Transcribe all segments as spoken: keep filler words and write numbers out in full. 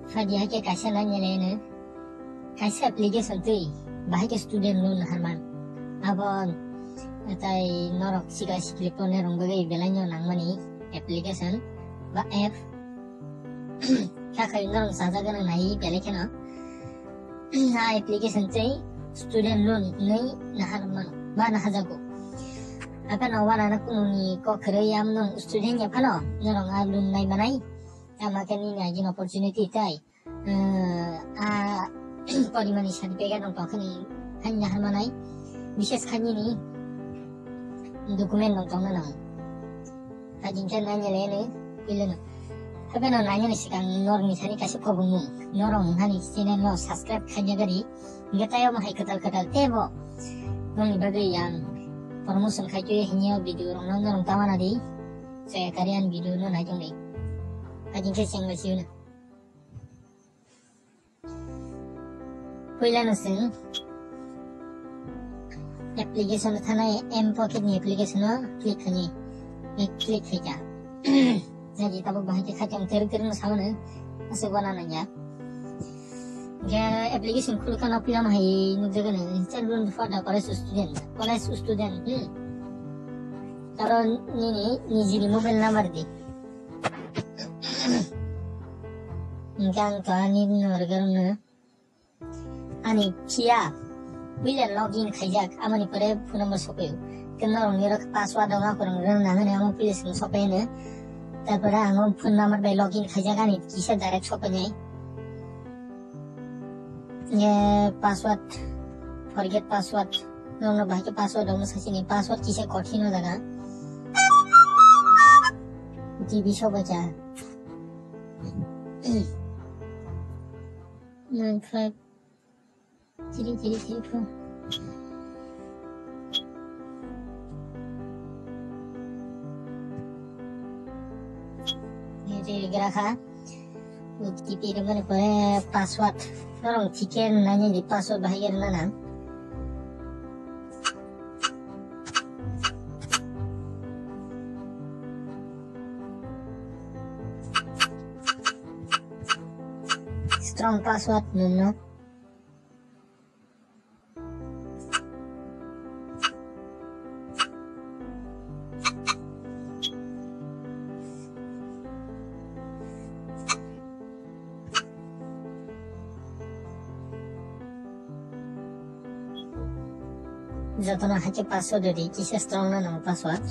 Phadi hake kaisa nai nilai no. Kaisa application twi bahai ke student loan harman. Abo tai norok sika sikli porne rong bagwi belai no nangmani application ba app. Kha khai norok sajagana nai belai kheno. A application tei student loan hinwi nahar mano ba nahajago. Aphano wanana kununi kok kwrwi amno student ya phano norok a loan nai manai. Tamo khe nini agini opportunity tei, eh, a porimani certificate rok tongkhe ni haino nahar manai. Bishes khe nini document rok tongna nango. Hajin khe nanya le ne, pile no. Hape no nanya ni sikang norni sani kaisa khobong mung. Norok hani channel no subscribe khanya gari. Hingke tai omo hai kwtal kwtal tebo. Nongni bagwi yang promotion khai twi hinyo video rok no norok tamana di. Chaya kari ang video no nai tong di. Hajin khe cheng bai siyuna. Puila no chwng application thanai M Pocket ni application o click khainai. E click khaikha. Jadi tabuk bahai khe khaitong ter ter no samano aswk wana nangya. Hingke application khulukha no puila no hai nukjagano children for the college student, college student, hmm. Taro nini nijini mobile number di. Hingke ang to ani norok no ani phiya puila login khaijak, amoni pore phone number sokoyo. Khe norok ni rok password dong, akorong rang nangani amo puila song sokoyano. Tarpore ang phone number bai login khaijak, ani kisa direct sokoinai. Ye password, forget password. Norok no bahai khe password dong sasini, password kisa kothin o jaga. T V sokoja. Nine five three three three four. Ini grakha. O T P rwmani pore password. Norok thike nani di password bahai rwna nang. Strong password nunno. Jotono hai khe password rwdi, kisa strong no nang password.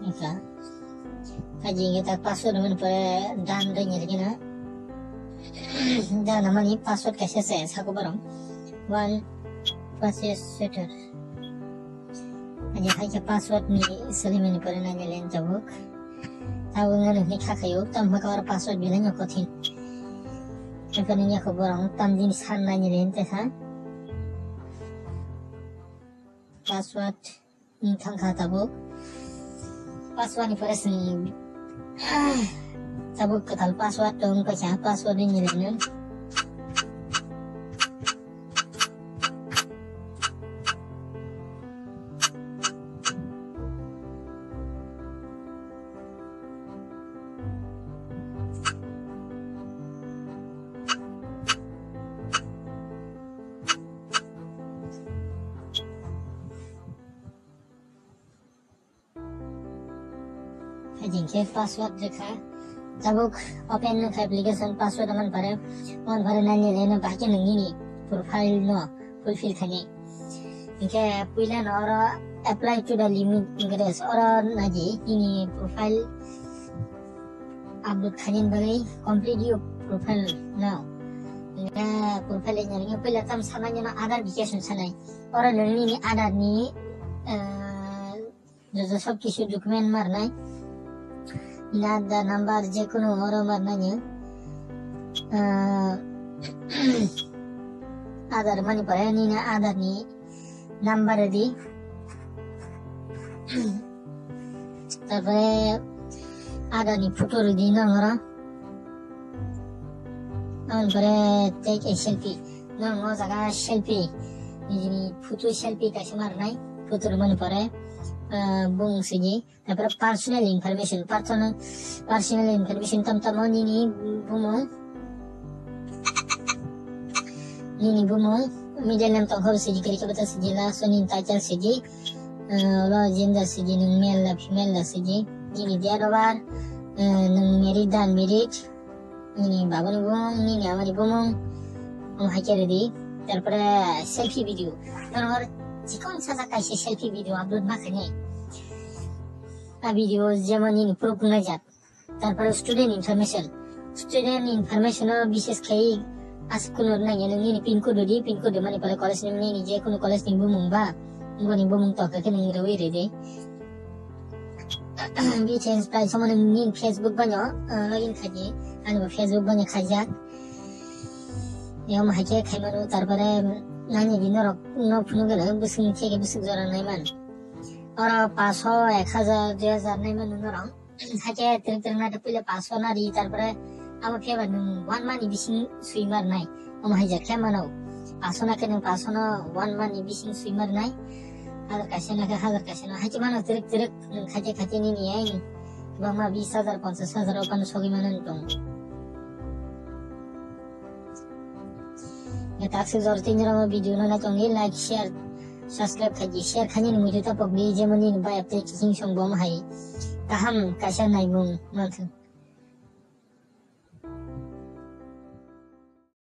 Wngkha. Kaji hingke ta password hwnmani pore done rwngya rikhe na. Done hwnmani password kaisa se sako borok. One password setter. Ani hai khe password ni swlaimani pore nani len tabuk. Tabuk wngya nini kha khayo, tamo khe oro password belai no kothin. Haikhe nini yakho borok tam jini san nani len te kha. Password wng thang kha tabuk. Password ni pore chwng tabuk kwtal password tong paisa, password ni nilai nung. Hajing khe password rwkha. Tabuk open wngkha application, password man pare. Man pare nani leno bahai khe nini profile no fulfill khainai. Hingkhe puila no oro apply to the limit address oro naidi nini profile upload khainani bagwi complete your profile now. Hingkhe profile wngya nini puila tam sanai no Aadhaar verification sanai. Oro nini Aadhaar ni, ah, joto sob kisu document marnai. Nini Aadhaar number je kunu oro marnai ni. Ah, Aadhaar mani pore nini Aadhaar ni number di. Tarpore Aadhaar ni photo rwdi nang oro. Pore take a selfie. Nang o jaga selfie. Nini photo selfie kaisa ma rwnai. Photo rwmani pore, ah, bung sigi. Tarpore personal information. Personal, personal information tam tamo nini bumung. Nini bumung. Middle name tongkha sigi, kiri khe bata sigi, last nini title sigi. Ah, ulo gender sigi, nung male da female da sigi. Nini date of birth, ah, nung married da unmarried. Nini babani bumung, nini amani bumung, omo hai khe rwdi. Tarpore selfie video. Norok chikon sajak kaisa selfie video upload ma khainai. A video jemon nini proof wngnai jak. Tarpore student information. Student information o bishes khai as kuno nangya nini pin code di, pin code mani pore college ni nini je kuno college ni bumung ba, boni bumung to khe nung rwi rwdi. Bini prai somo nini Facebook bano, ah, login khaidi, ani bo Facebook bano khaijak. Yom hai khe khaimano, tarpore nani di norok no phunu gele bwswng theke bwswk jora naiman. Oro paso, ek hajar, dui hajar naiman norok. Hai khe twrwk twrwk na puila paso na di, tarpore abo phiyaba nung one month ni bising swi mar nai. Omo hai jak khe mano. Paso na khe nung paso no one month ni bising swi mar nai. Hajar kaisa na khe hajar kaisa no. Hai khe mano twrwk twrwk nung khaite khaite nini ai. Bangma bis hajar, ponchas hajar o pano sogwi mano tong. Ya tak sik jor tin jora video no na tong ni like, share, subscribe khaji, share khani ni muitu tapok di jemon ni bai apte kising song bom hai. Kaham kaisa naimung manthu.